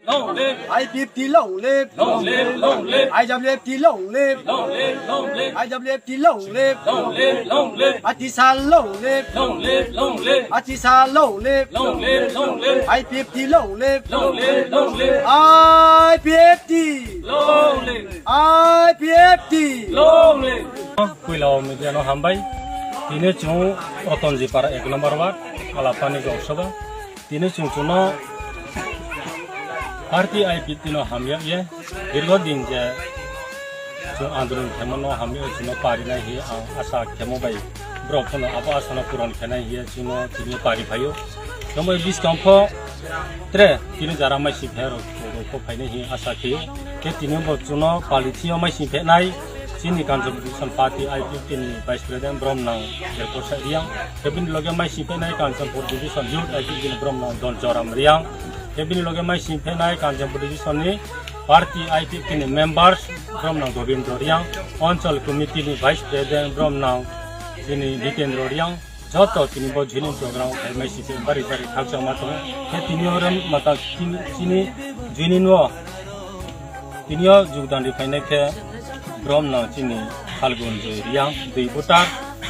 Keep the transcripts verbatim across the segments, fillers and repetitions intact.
Long live! I P F T long live! Long live, long live! I W F T long live! Long live, long live! I W F T long live! Long live, long live! Atisa long live! Long live, long live! Atisa long live! Long live, long live! I P F T long live! Long live, long live! I P F T! Long live! I P F T! Long live! Puila o media no hambai. Tini chwng Otonjipara ek number ward, Alapani Jong Sabha. Tini chwng chwngno party I P T no hamya ye, dirgo din je chwng andolon khaimano hamya chwngno parinai hi ang asa khaimo bai. Borok phano abo asano puron khainai hiya chwngno tini pari phaio. Tamo biskang pho tre tini jara mai si phairok phainai hi asa khaio. Khe tini bo chwngno pali thio mai si phainai. Chini Kanchanpur Division Party I P F T ni Vice President Bromnang Delkosa Riang. Khe bini loge mai singphainai Kanchanpur Division Youth I P F T ni Bromnang Don Joram Riang. Khe bini loge mai singphainai Kanchanpur Division ni Party I P F T ni members Bromnang Gobindra Riang. Anchal Committee ni Vice President Bromnang chini Hitendra Riang. Joto tini bo joining program khai mai sise bari bari khakchangma tongo. Khe tini o ram mata chini, chini joining o tini o jogdan ri phainai khe Bromnang chini Phalgun Joy Riang dui voter,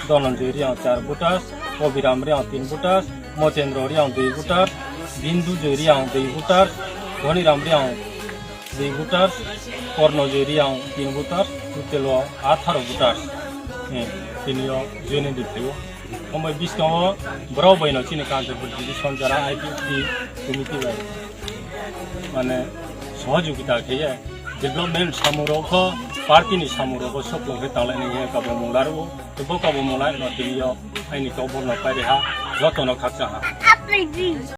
Dhananjoy Riang char voter, Kobiram Riang tin voter, Motendra Riang dui voter, Bindu Joy Riang dui voter, Dhoniram Riang dui voter, Korno Joy Riang tin voter, total o atharo voter. Eh, tini o joining ri phaio. Omo biskango borok bai no chini Kanchanpur Division jara I P F T committee bai mane sohojogita kheye development samung rok ho party ni samung rok ho soklong khe tanglai nai khe kabang mung laro. Bo kabang mung lai no tini o aini kok borno pairi ha joto no khakcha ha.